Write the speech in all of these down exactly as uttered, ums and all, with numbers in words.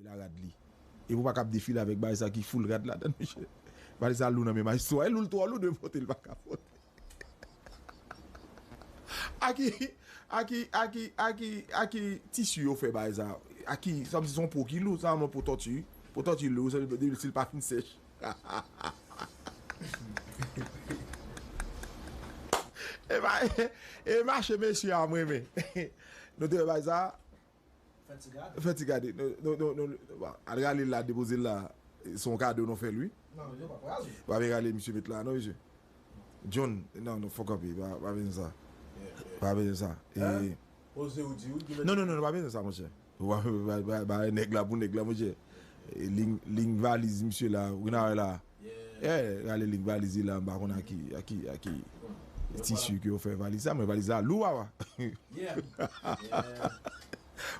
la rad li. Epi w pa kab defile avèk bagay sa ki full rad ladan, mesye. Valiz sa lou nan men maestro a. E lou l twò lou de pote, l pa ka pote. A ki, a ki, a ki, a ki, a ki tisi yo fè bagay sa? A ki, sa vle di se yon po ki lou, sa yon po tòti. Po tòti lou, sa vle di si l pa fin sèch. E ba, e mache mesye a mwen men. Nou te wè bagay sa? Fè ti gade. Fè ti gade. Nou, nou, nou, nou, bon, al rale l la, depoze l la. Se yon kado nou fè l, wi. Non, yo pa prale. Pa vin rale misye met la, non, mesye. John, non, non, fòk anpe. Pa, pa bezwen sa. Yeah, yeah. Pa bezwen sa. E, hein? Poze ou di, ou di non, non, non, non, pa bezwen sa, monchè. Ba, ba, ba, ba, nèg la pou nèg la, monchè. E, liy, liy valiz, misye la, ou gen a wè la. Yeah. Yeah, rale liy valiz li la, m pa konn a ki, a ki, a ki tisi ke yo fè valiz sa, men valiz la lou, wawa. Yeah. Yeah.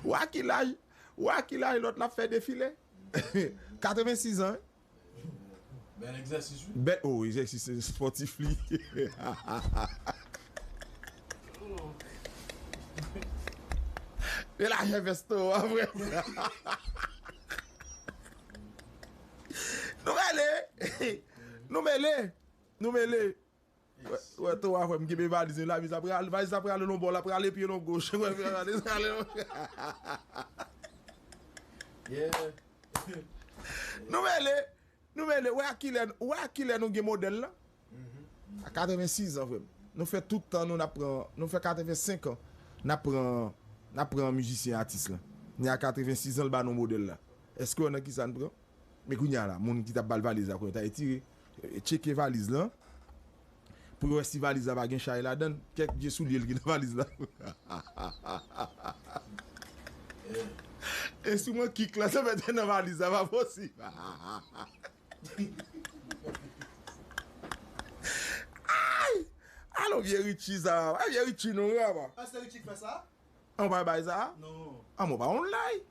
Ou a ki laj, ou a ki laj lòt la ap fè defile? Katrevensis an, wi. Bèl egzèsis, wi. Bèl, oh, egzèsis espòtif li. E lajè vès toro a, vrèman. Nou mele! Nou mele! Nou mele! Wè, wè, toro a, frè m, kenbe valiz li la, valiz la pral, valiz la pral yon bò, l ap rale pye l yon goch. Wè, valiz la pral yon Yeah. Nou mele, nou mele, wè a kilè, wè a kilè nou gen modèl la? A katrevensis an, frè m. Nou fè tout tan nou n ap pran, nou fè katrevensenk an, n ap pran, n ap pran mizisyen atis la. Ni a katrevensis an, l ba nou modèl la. Èske w wè nan kisa n pran? Men kounye a la, moun ki t ap ba l valiz la, kounye a ta etire, e, tcheke valiz lan, pou yo wè si valiz la pa gen chay ladan l. Kèk vye soulye l ki nan valiz la. Enstriman kik la, sa mèt nan valiz la, pa posib. Ay! Alò, vye Richie sa, ay, vye Richie nou, wi, apa. Ah, se Richie ki fè sa? An, w pa bay sa? Non. An, mwen pa online.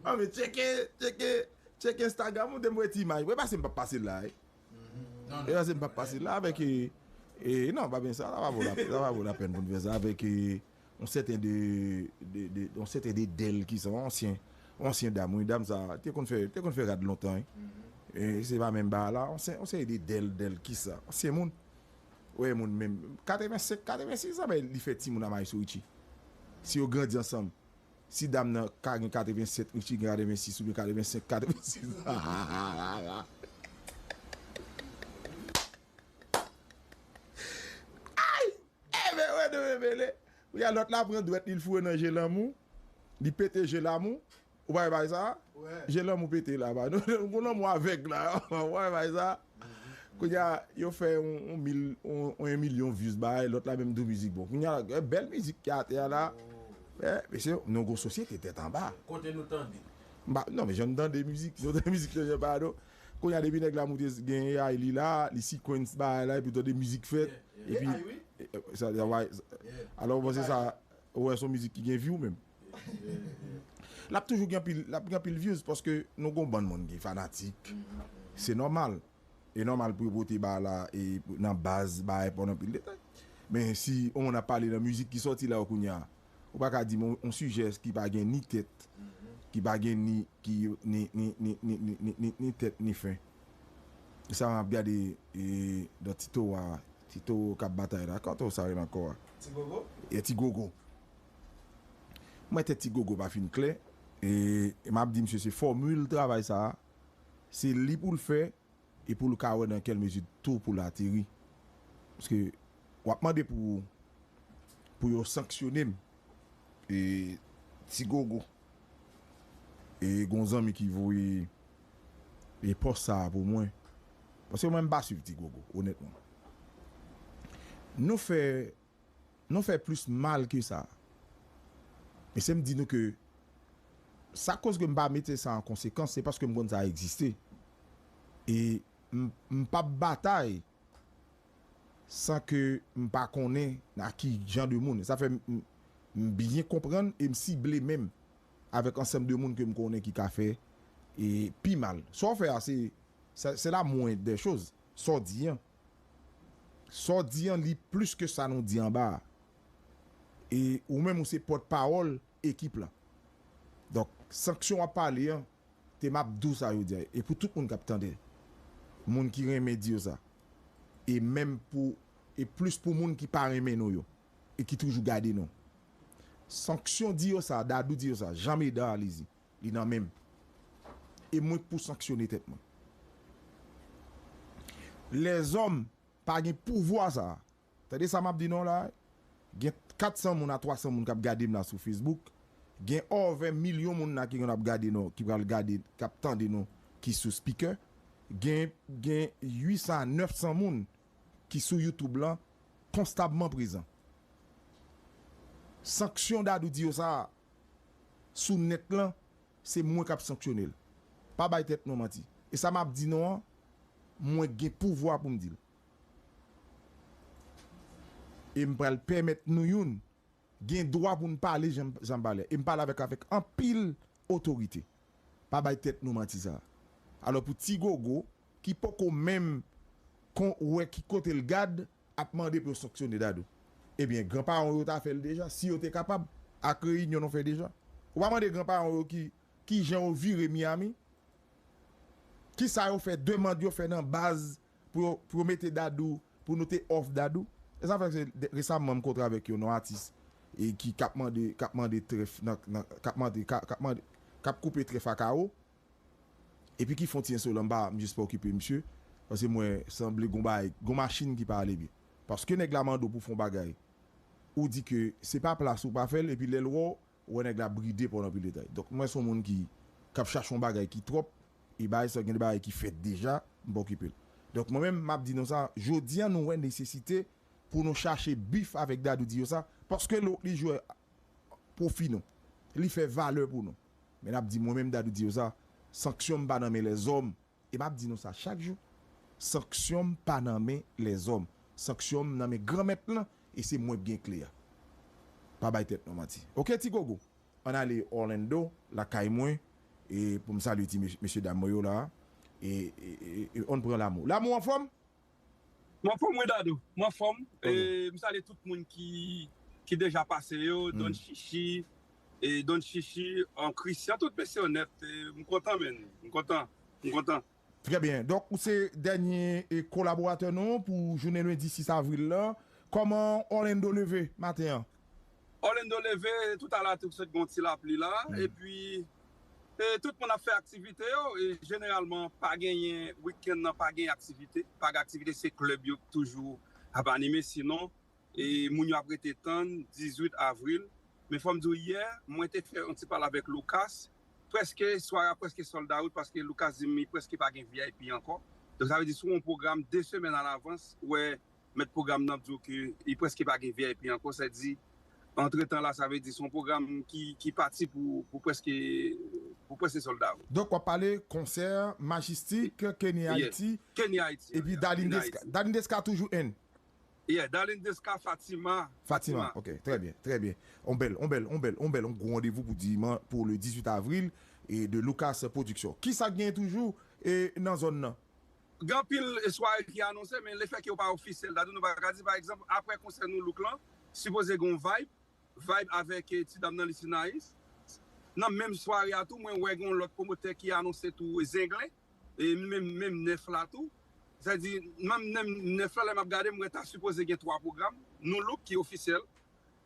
An, men tcheke, tcheke, tcheke Instagram ou, de m wè ti imaj. Mwen pase m p ap pase l la, wi. Mhm. Non, non. Mwen pase m p ap pase l la avèk, e, e, non, pa byen sa, sa pa vo la, sa pa vo lapèn pou n fè sa avèk, e, yon sèten de, de, de, yon sèten de dèl ki se yon ansyen, yon ansyen dam, wi, dam sa, te konn fè, te konn fè rad lontan, wi. Mhm. E se pa menm ba la, yon sè-, yon seri de dèl, dèl ki sa, ansyen moun. Wè, moun menm, katrevensenk, katrevensis an, men li fè timoun a Maestro Richie. Si yo grandi ansanm, si dam nan ka gen katrevensèt, Richie gen katrevensis oubyen katrevensenk, katrevensis. Ay! Enben, wè, nou revele. Kounye a, lòt la pran dwèt li, l foure nan je lanmou. Li pete je lanmou. Ou pa wè bagay sa? Wè. Je lanmou pete la, ba. Nou, nou, nou lanmou avèg la. Ou pa wè bagay sa? Kounye a, yo fè yon, yon mil, yon, yon milyon views, bagay, lòt la menm tou mizik bon. Kounye a, bèl mizik ki atè a la. Oh. Eh, mesye, nou gon sosyete tèt anba. Kote nou tande? Ba, non, men jan n tande mizik, nou tande mizik, jan pa do. Kounye a, depi nèg la moute gen A I li la, li sequence bagay la, epi w tande mizik fèt. Yeah, yeah. Epi, gen A I, wi. E, e, sa, sa, wè, sa, yeah. Alò, bon, se sa, ou wè, se yon mizik ki gen view menm. Yeah, yeah. L ap toujou gen anpil, l ap gen anpil views, paske nou gon bann moun ki fanatik. Mhm. Se nòmal. E nòmal pou yo pote bagay la, e, nan baz, bagay pa nan anpil detay. Men si yon moun ap pale nan mizik ki sòti la yo kounye a, ou pa ka di m yon, yon sijè ki pa gen ni tèt, ki pa gen ni, ki, ni, ni tèt, ni fen. E sa m ap gade, e, nan Tito a, Tito k ap batay la. Kòman Tito sa rele ankò a? Ti Gogo? E Ti Gogo. Mwen tèt Ti Gogo pa fin klè. E, e m ap di misye se fòmil travay sa a. Se li pou l fè, e pou l ka wè nan kèl mezi tou pou l ateri. Paske w ap mande pou, pou yo sanksyone m. E Ti Gogo. E gon zanmi ki voye e pòs sa a pou mwen. Paske mwen m pa swiv Ti Gogo, onètman. Nou fè, nou fè plis mal ke sa. E se m di nou ke sa koz ke m pa mete sa an konsekans, se paske m konn sa egziste. E m, m p ap batay san ke m pa konnen a ki jan de moun. Sa fè m, m, m byen konprann e m sible menm avèk ansanm de moun ke m konnen ki ka fè e pi mal. Sa w fè a, se, se, se la moindre des choses. Sa w di an. Sa w di an, li plis ke sa nou di anba a. E ou menm, ou se pòtpawòl ekip la. Donk, Sanksyon w ap pale an, te m ap di w sa jodi a, e pou tout moun k ap tande, moun ki renmen di yo sa, e menm pou, e plis pou moun ki pa renmen nou yo, e ki toujou gade nou. Sanksyon di yo sa, Dadou di yo sa, Jean Médard Alizi, li nan men m. E mwen k pou sanksyone tèt mwen. Lèzòm pa gen pouvwa sa a. Tande sa m ap di nou la, gen kat san moun a twa san moun k ap gade m la sou Facebook, gen over milyon moun la ki konn ap gade nou, ki pral gade, k ap tande nou, ki sou speaker, gen, gen uit san a nèf san moun ki sou YouTube lan konstabman prezan. Sanksyon Dadou di yo sa a, sou nèt lan, se mwen k ap sanksyone l. Pa bay tèt nou manti. E sa m ap di nou an, mwen gen pouvwa pou m di l. E m pral pèmèt nou youn gen dwa pou n pale jan, jan m pale. E m pale avèk, avèk anpil otorite. Pa bay tèt nou manti sa. Alò pou Ti Gogo, ki poko menm kon, wè ki kote l gad, ap mande pou yo sanksyone Dadou. Ebyen, granparan w yo ta fè l deja, si yo te kapab, ak reyinyon nou fè deja. Ou pa mande granparan w yo ki, ki jan yo vire Miami, ki sa yo fè, demann yo fè nan baz pou yo, pou yo mete Dadou, pou nou te off Dadou. E sa fè se de, resaman m kontre avèk yon, yon atis e ki k ap mande, k ap mande trèf, nan, nan, k ap mande, ka, k ap mande, k ap koupe trèf a kawo. Epi ki fè yon ti ensolan, m pa, m jis pa okipe misye. Paske mwen sanble gon bagay, gon machin ki pa ale byen. Paske nèg la mande w pou fè yon bagay, ou di ke se pa plas ou pa fè l, epi lè l wè w, ou wè nèg la bride pa w nan pil detay. Donk, mwen se yon moun ki, k ap chache yon bagay ki twòp, e bagay sa, gen de bagay ki fèt deja, m pa okipe l. Donk, mwen menm, m ap di nou sa, jodi a, nou wè nesesite pou nou chache bif avèk Dadou di yo sa, paske l, li jwe pwofi nou. Li fè valè pou nou. Men n ap di, mwen menm, Dadou di yo sa, sanksyon m pa nan men lèzòm. E m ap di nou sa chak jou. Sanksyon m pa nan men lèzòm. Sanksyon m nan men Granmèt lan, e se mwen k gen kle a. Pa bay tèt nou manti. Oke, Ti Gogo? Ann ale Orlando, lakay mwen, e pou m salye ti mes-, mesye dam mwen yo la. E, e, e, e ann pran Lamou. Lamou anfòm? M anfòm, wi, Dadou. M anfòm. Ok. E, m salye tout moun ki, ki deja pase yo, Don Chichi, e Don Chichi, an Christian, tout mesye yo nèt. E, m kontan, menn. M kontan. M kontan. Trè byen. Donk, ou se dènye, e, kolaboratè nou pou jounen lendi sis avril la. Kòman Orlando leve maten an? Orlando leve, toutalè te sot gen yon ti lapli la, epi, e, tout moun ap fè aktivite yo, e jeneralman, pa genyen, wikenn nan pa gen aktivite, pa gen aktivite, se klèb yo k toujou ap anime, sinon, e, moun yo ap rete tann dizuit avril. Men fò m di w, yè, mwen te fè yon ti pale avèk Lucas, prèske, sware a prèske sold out, paske Lucas di m li prèske pa gen V I P ankò. Donk, sa vle di, si w yon pwogram de semèn alavans, wè, mèt pwogram nan ap di w ke li prèske pa gen V I P ankò, sa di, antretan la, sa vle di se yon pwogram ki, ki pati pou, pou prèske, pou prèske sold out. Donk, w ap pale konsè Majistik, Kenny Haiti, Kenny Haiti, epi Darline Desca. Darline Desca toujou in. Yeah, Darline Desca, Fatima. Fatima, ok, trè byen, trè byen. On bèl, on bèl, on bèl, on bèl, on gwo randevou pou diman, pou le dizuit avril, e de Lucas Production. Kisa k genyen toujou, e nan zòn nan? Gen anpil, e, sware ki anonse, men lefètke yo pa ofisyèl, sa di nou pa ka di, pa egzanp, apre konsè Nou Look lan, sipoze gen yon Vibe, Vibe avèk, e, ti dam nan Lisinaïs. Nan menm sware a tou, mwen wè gen yon lòt pwomotè ki anonse tou, e, Zenglen, e menm, menm nèf la tou. Sa di, menm, menm nèf la, lè m ap gade, m wè ta sipoze gen twa pwogram, Nou Look ki ofisyèl,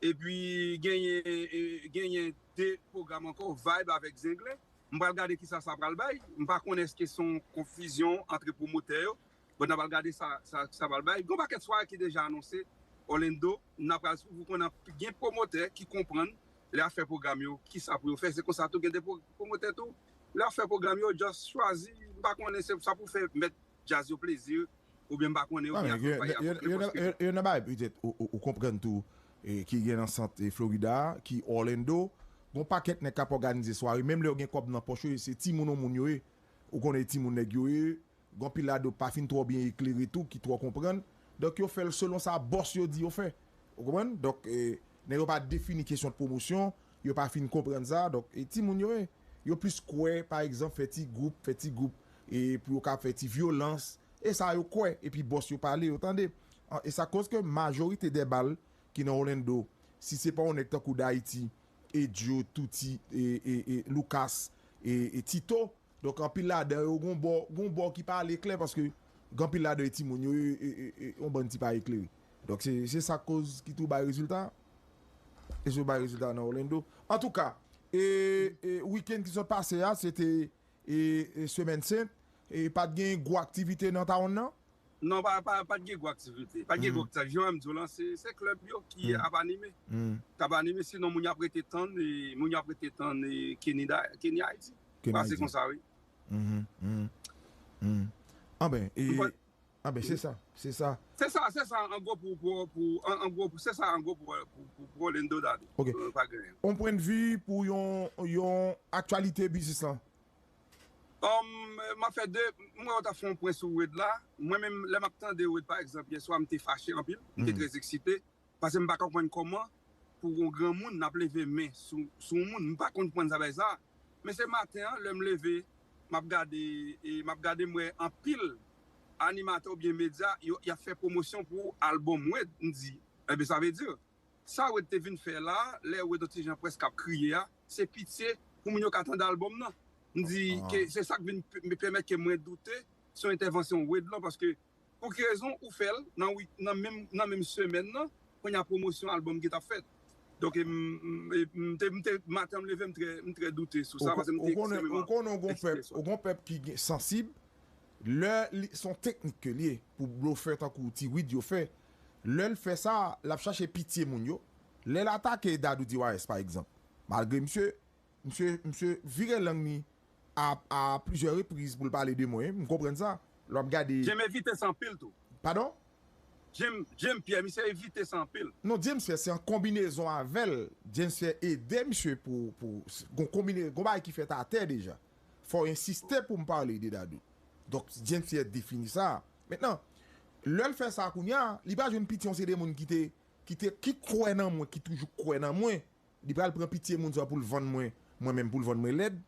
epi genyen, e, genyen de pwogram ankò, Vibe avèk Zenglen. M pral gade kisa sa pral bay. M pa konnen èske se yon konfizyon ant pwomotè yo. Bon, n a pral gade sa, sa, sa pral bay. Gen yon pakèt sware ki deja anonse. Orlando, n a pral sou pou konnen gen pwomotè ki konprann lè y ap fè pwogram yo, kisa pou yo fè. Se konsa tou, gen de pwo-, pwomotè tou, lè y ap fè pwogram yo, just chwazi, m pa konnen se sa pou fè mèt djaz yo plezi, oubyen m pa konnen, oubyen ap fè yo, yo, yo, yo nan bagay petèt ou, ou, ou konprann tou, e, ki gen nan sant, e, Florida, ki Orlando, gon pakèt nèg k ap òganize sware, menm lè yo gen kòb nan pòch yo, se timoun yon moun yo ye, ou konnen timoun nèg yo ye, gon pil ladan yo pa fin twò byen eklere tou, ki twò konprann, donk yo fè l selon sa bòs yo di yo fè, ou konprann? Donk, e, nèg yo pa defini kesyon de pwomosyon, yo pa fin konprann sa, donk, e, timoun yo ye, yo plis kwè, pa egzanp, fè ti gwoup, fè ti gwoup, e, pou yo ka fè ti vyolans, e sa yo kwè, epi bòs yo pale, yo tande. An, e sa koz ke majorite dè bal ki nan Orlando, si se pa yon nèg tankou Dayiti, Edjo, Touti, e, e, e, Lucas, e, e Tito. Donk, anpil ladan yo, gon bò, gon bò ki pa ale klè, paske gen anpil ladan yo timoun yo, e, e, e, e, yon bann ti pa eklere. Donk, se, se sa k koz ki tou bay rezilta. E se bay rezilta nan Orlando. Antouka, e, e, wikenn ki sot pase a, se te, e, e, Semèn Sent, e pa t gen gwo aktivite nan Tawonn nan? Non, pa, pa, pa t gen gwo aktivite. Pa t gen gwo aktivite. Jan m di w lan, se, se klèb yo ki ap anime. K ap anime, sinon moun y ap rete tann, e, moun y ap rete tann, e, Kenny Da-, Kenny Haiti. Kenny Haiti. Pase konsa, wi. Anben, e, anben, se sa, se sa. Se sa, se sa, an gwo pou, pou, pou, an, an gwo pou, se sa, an gwo pou, pou, pou, pou Orlando Dado. Ok. Euh, pa gen. On pwennvi pou yon, yon aktyalite biznis lan. Um, m ap fè de, m wè w t ap fè yon pwen sou Wade la. Mwen menm, lè m ap tande Wade, pa egzanp, yè swa, m te fache anpil, m te trè eksite, paske m pa konprann kòman, pou yon granmoun, n ap leve men sou, sou yon moun, m pa konprann sa bay sa. Men se maten an, lè m leve, m ap gade, e m ap gade, m wè anpil animatè oubyen medya, yo, y ap fè pwomosyon pou albòm Wade. M di, enben, sa vle di, sa Wade te vin fè la, lè Wade yon ti jan prèske ap kriye a, se pitye pou moun yo ka tande albòm nan. M di ke se sa k vin p-, pèmèt ke mwen doute sou entèvansyon Wade lan, paske pou ki rezon ou fè l nan wi-, nan menm, nan menm semèn nan, kounye a pwomosyon albòm ki t ap fèt. Donk, e m, m, e m te, m te, maten an m leve, m trè, m trè doute sou sa, paske m te ekstrèmeman eksite sou sa. Ou konnen, ou konnen, ou gon pèp, ou gon pèp ki gen, sansib, lè li, se yon teknik ke li ye, pou blofè tankou Ti Wid yo fè, lè l fè sa, l ap chache pitye moun yo. Lè l atake Dadou T Y S, pa egzanp, malgre misye, misye, misye vire lang li a, a plizyè repriz pou l pale de mwen, m konprann sa. Lè w ap gade. Jim evite sa anpil tou. Padon? Jim, Jim Pierre, misye evite sa anpil. Non, James Pierre, se an konbinezon avè l. James Pierre ede misye pou, pou, gon konbine-, gon bagay ki fèt atè deja. Fò w ensiste pou m pale de Dadou. Donk, James Pierre defini sa. Mentnan, lè l fè sa kounye a, li pral jwenn pitye yon seri de moun ki te, ki te, ki kwè nan mwen, ki toujou kwè nan mwen. Li pral pran pitye moun sa pou l vann mwen, mwen menm pou l vann mwen lèd.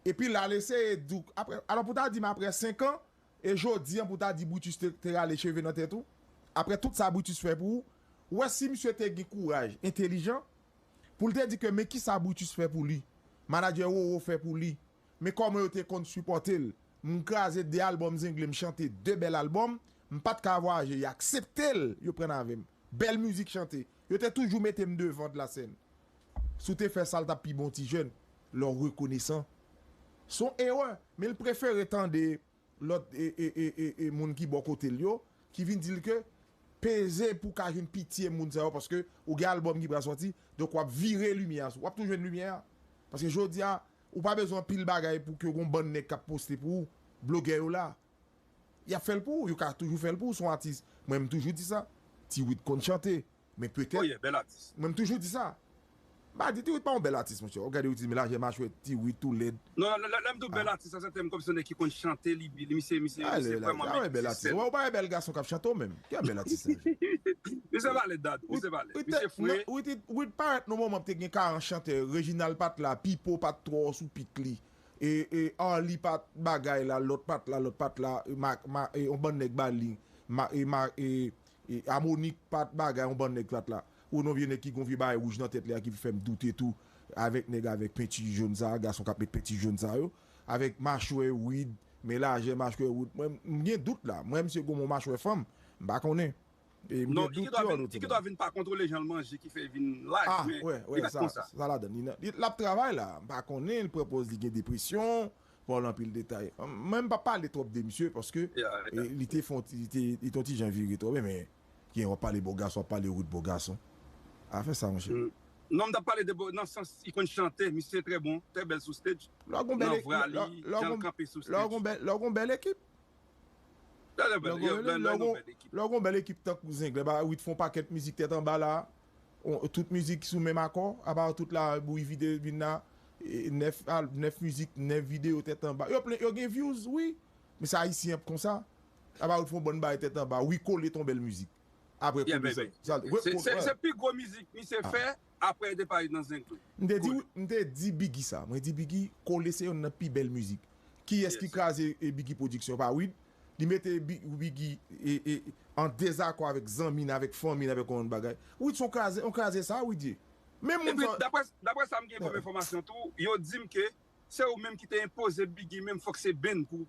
Epi l al eseye di w, apre, alò pou ta di m apre senk an, e jodi an pou ta di Brutus te, te rale cheve nan tèt ou. Apre tout sa Brutus fè pou ou, ou wè si misye te gen kouraj, entelijan, pou l te di ke men kisa Brutus fè pou li, manadjè Roro fè pou li, men kòman yo te konn sipòte l. M kraze de albòm Zengle, m chante de bèl albòm, m pa t ka vwayaje, y aksepte l, yo pran avè m. Bèl mizik chante. Yo te toujou mete m devan de la sèn. Si w te fè sa, l t ap pi bon ti jèn. Lè w rekonesan. Se yon erè, men l prefere tande lòt e, e, e, e, e moun ki bò kote l yo, ki vin di l ke peze pou w ka jwenn pitye moun sa yo, paske ou gen albòm ki pral sòti, donk w ap vire limyè a sou, w ap toujou jwenn limyè a. Paske jodi a, ou pa bezwen anpil bagay pou ke yon bann nèg k ap poste pou ou, blogè yo la. Y ap fè l pou ou, yo ka toujou fè l pou ou, se yon atis. Mwen, m toujou di sa. Ti Wid konn chante. Men petèt. Oh yeah, bèl atis. Mwen, m toujou di sa. M pa di Ti Wid pa yon bèl atis, monchè. W ap gade, w di, men lajè machwè Ti Wid tou lèd. Non, lè, lè, lè m di w bèl atis, sa se tèm kòmsi yon nèg ki konn chante, li, li, misye, misye, misye vrèman mekitise. Ou pa wè bèl gason k ap chante w menm. Ki bèl atis sa, monchè? Misye pa lèd, Dadou. Misye pa lèd. Misye fre. Wid, Wid parèt nan moman te gen karant chantè. Reginald pa t la, Pipo pa t twò sou pik li. E, e, Arly pa t bagay la, lòt pa t la, lòt pa t la, e, ma, ma, e, yon bann nèg ba li, ma, e, ma, e, e, Amonik pa t bagay, yon bann nèg pa t la. Ou non vye nèg ki gon vye bagay wouj nan tèt li a ki fè m doute tou, avèk nèg avèk penti jòn sa, gason k ap met penti jòn sa yo, avèk machwè Wid, men lajè machwè Wid, mwen, m gen dout la, mwen, misye gon machwè fanm, m pa konnen. E, m gen dout ki ap vin pa kontwole jan l manje ki fè l vin laj, men li pa t konsa. Sa ladann. Li nan, li, l ap travay la. M pa konnen, l pran pòz li gen depresyon, pa w anpil detay. Mwen, m p ap pale twòp de misye, paske, e, li te fè yon ti, li te, li te yon ti jan vire twòp, men, gen w ap pale bò gason, w ap pale wout bò gason. Afè sa, monchè. Non, m t ap pale de bò, nan sans, li konn chante, misye trè bon, trè bèl sou stage. Nan vwa li, jan l kanpe sou stage. Lè w gon bèl, lè w gon bèl ekip. Lè w gon bèl ekip tankou Zengle, ba, Wid fè yon pakèt mizik tèt anba la. Tout mizik sou menm akò, apa tout la, Bouyi Vide vin la, nèf, nèf mizik, nèf videyo tèt anba. Yo plen, yo gen views, wi. Men se Ayisyen ap konsa. Apa Wid fè yon bann bagay tèt anba. Wi, Kole t on bèl mizik. Apre Kole sa. Se pi gwo mizik misye fè. Apre depa li nan Zengle. M te di, m te di Biggy sa. Mwen di Biggy, Kole se yonn nan pi bèl mizik. Kiyès ki kraze, e, Biggy Production? Pa Wid. Li mete Bi-, Biggy, e, e, an dezakò avèk zanmi n, avèk fanmi n, avèk yon bagay. Wid se yon kraze, yon kraze sa, Wid ye. Men moun Epi, sa, dapre dapre sa m gen kòm enfòmasyon tou, yo di m ke se ou menm ki te enpoze Biggie menm, fòk se Ben pou